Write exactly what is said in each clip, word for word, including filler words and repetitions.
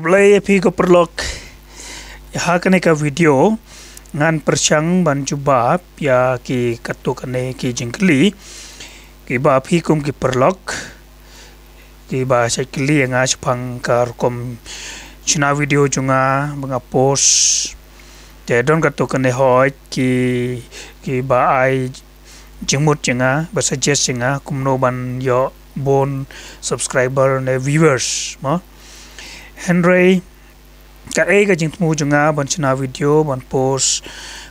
Khublei ïa phi ko paralok. Ha kane ka video ngan pyrshang ban jubab ïa ki katto katne ki jingkylli kiba phi kum ki paralok kiba shait kylli ïa nga shaphang ka rukom shna video jong nga ba nga post. Te don katto katne hoi ki, kiba ai jingmut ïa nga, ba suggest ïa nga kumno ban ïoh bun subscriber ne viewers mo. Hynrei kaei ka jingthmu jong nga ban shna video ban post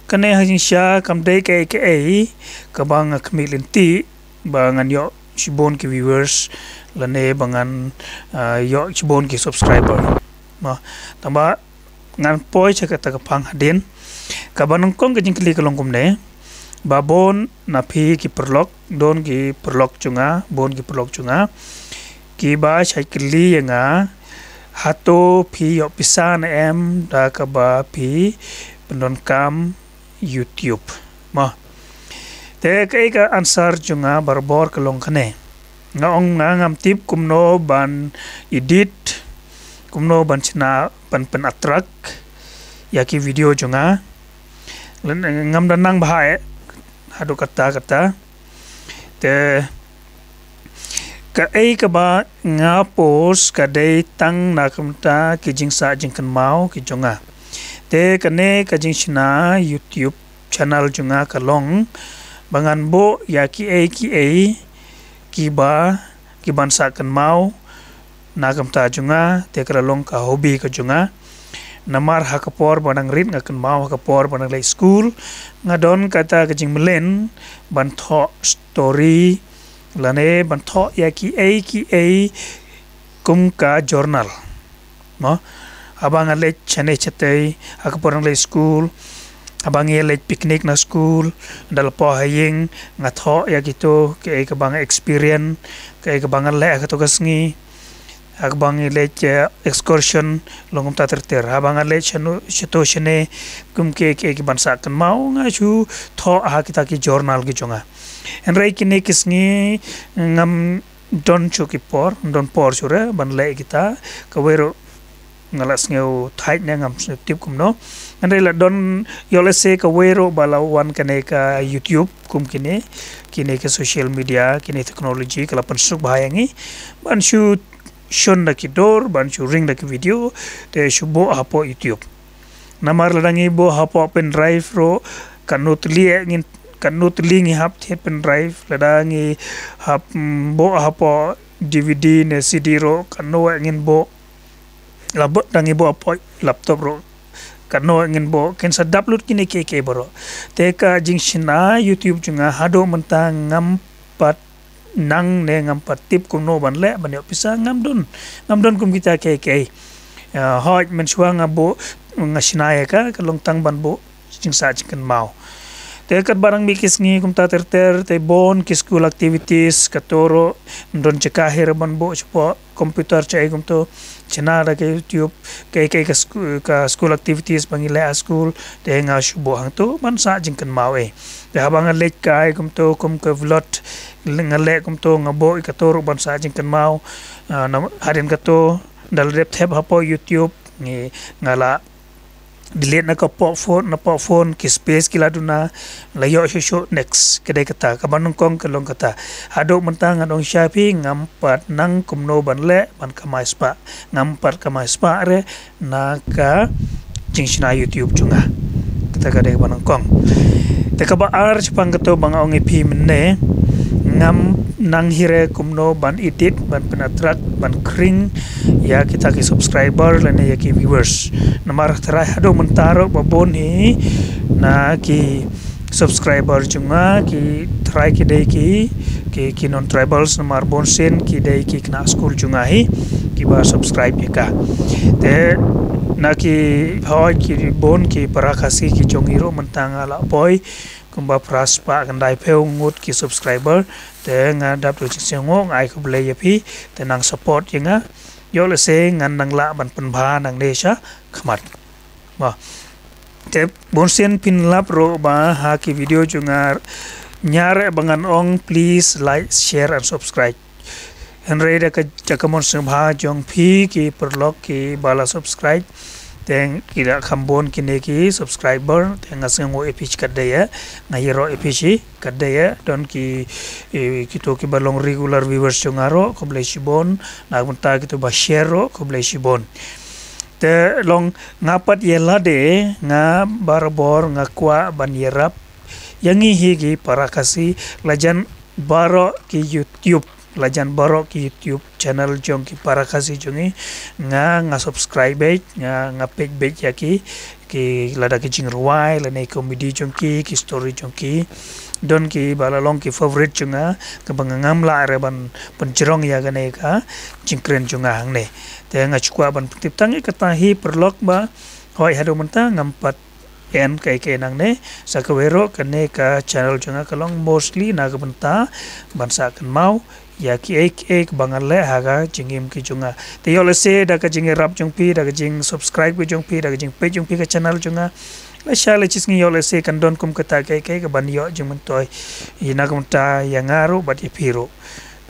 kane ha jingshisha kam dei kaei kaei kaba nga khmih lynti ba ngan ïoh shibun ki viewers lane ba ngan, ah, ïoh shibun ki subscriber mo. Tangba ngan poi sha kata ka phang hadien. Kaba nyngkong ka jingkylli ka long kumne, ba bun na phi ki paralok, don ki paralok jong nga, bun ki paralok jong nga kiba shait kylli ïa nga, hato phi ïoh pisa ne em da kaba phi pyndonkam YouTube mo. Te kaei ka answer jong nga barabor ka long kane. Nga ong nga ngam tip kumno ban edit, kumno ban shna ban pyn attract ïa ki video jong nga. Ngam da nang bha eh haduh katta katta. Te kaei kaba nga post ka dei tang na ka bynta ki jingsah jingkynmaw ki jong nga. Te kane ka jingshna YouTube channel jong nga ka long ba ngan buh ïa kiei kiei kiba, kiban sah kynmaw na ka bynta jong nga, te ka la long ka hobby ka jong nga. Namar ha ka por ba nang rit nga kynmaw ha ka por ba nang leit skul, nga don kata ka jingmlien ban thoh story lane ban thoh ïa kiei kiei kum ka journal mo. Haba nga leit shane shatei ha ka por nang leit skul, haba ngi leit picnic na skul, da la poi ha ïing nga thoh ïa kito kiei kaba nga experience, kiei kaba nga leh ha kato ka sngi. Haba ngi leit, eh, excursion long kumta ter ter. Haba nga leit shano shato shane kum kiei kiei kiban sah kynmaw nga shu thoh ha kita ki journal ki jong nga. Hynrei kine ki sngi ngam don shuh ki por, don por shuh re ban leh kita, kawei ruh nga la sngew thait ne ngam tip kumno. Hynrei la don, ïoh lehse kawei ruh ba la wan kane ka YouTube kum kine, kine ka social media, kine technology ka la pynsuk bha ïa ngi ban shu shon da ki dur, ban shu ring da ki video, te shu buh hapoh YouTube. Namar lada ngi buh hapoh pen drive ruh katno tylli eh ngin, katno tylli ngi hap thied pen drive, lada ngi hap, mm, buh hapoh D V D ne C D ruh katno eh ngin buh, lada ngi buh hapoh laptop ruh katno eh ngin buh, kin sa dap lut kine kiei kiei baroh. Te ka jingshna YouTube jong nga haduh mynta ngam pat nang ne ngam pat tip kumno ban leh ban ïoh pisa, ngam don, ngam don kum kita kiei kiei. Ah, hooid mynshuwa nga buh, nga shna ïa ka, ka long tang ban buh jingsah jingkynmaw. Te katba nang mih ki sngi kumta ter ter te bun ki school activities, kato ruh ym don jaka hi re ban buh shapoh computer shaei kumto, shna da ka YouTube kiei kiei ka sku-, ka school activities ba ngi leh ha school, te nga shu buh hangto ban sah jingkynmaw eh. Te haba nga leit kai kumto kum ka vlog nga leh kumto nga buh ïa kato ruh ban sah jingkynmaw. Ah, na hadien kato da la dep thep hapoh YouTube ngi, nga la delete na ka poh phone, na poh phone ki space ki la duna, la ïoh shuh shuh next. Ka dei kata, kaba nyngkong ka long kata. Haduh mynta ngan ong sha phi ngam pat nang kumno ban leh ban kamai spah, ngam pat kamai spah re na ka jingshna YouTube jong nga. Kata ka dei kaba nyngkong. Te kaba ar shaphang kato ba nga ong ïa phi mynne, ngam nang hi re kumno ban edit, ban pyn attract, ban khring ïa kita ki subscriber lane ïa ki viewers. Namar tharai haduh mynta ruh ba bun hi na ki subscriber jong nga ki tharai ki dei ki, ki, ki non tribals, namar bun sien ki dei ki khynnah skul jong nga hi kiba subscribe ïa ka. Te na ki, hooid, ki bun ki para Khasi ki jong ngi ruh mynta nga la poi kumba phra spah khyndai phew ngut ki subscriber. Te nga dap da jingsngewnguh, nga ai khublei ïa phi, te nang support ïa nga. Ïoh lehse ngan nang lah ban pynbha nangne sha khmat. Ba te bun sien phin lap ruh ba ha ki video jong nga, nia re ba ngan ong please like, share and subscribe. Hynrei da ka jaka mon sngewbha jong phi ki paralok ki ba la subscribe, te ki da kham bun kine ki subscriber, te nga sngew ïa phi katdei ïa, nga ïaroh ïa phi katdei ïa. Don ki, eh, kito ki ba long regular viewers jong nga ruh, khublei shibun. Na ka bynta kito ba share ruh, khublei shibun. Te long nga pat ïa lade, nga barabor nga kwah ban ïarap ïa ngi hi ki para Khasi, lajan baroh ki YouTube, lajan baroh ki YouTube channel jong ki para Khasi jong ngi, nga, nga subscribe beit, nga, nga peit beit ïa ki, ki lada ki jingrwai, lane comedy jong ki, ki story jong ki. Don ki ba la long ki favorite jong nga, kaba nga ngam lah re ban pynjrong ïa kane ka jingkren jong nga hangne. Te nga shu kwah ban pyntip tang ïa kata hi paralok ba, hooid haduh mynta ngam pat en kaei kaei nangne, sa kawei ruh kane ka channel jong nga ka long mostly na ka bynta ban sah kynmaw ïa kiei kiei ba ngan leh ha ka jingim ki jong nga. Te ïoh lehse da ka jingïarap jong phi, da ka jingsubscribe ki jong phi, da ka jingpeit jong phi ka channel jong nga, lashai lashai sngi ïoh lehse kan don kum kata kaei kaei kaban ïoh jingmyntoi ïa na ka bynta ïa nga ruh bad ïa phi ruh.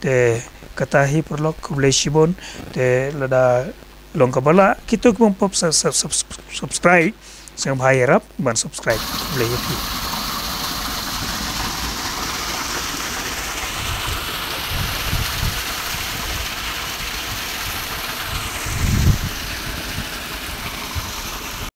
Te kata hi paralok, khublei shibun. Te lada long kaba lah, kito kibym pat sa, sa, sa, subscribe, sngewbha ïarap ban subscribe. Khublei ïa phi.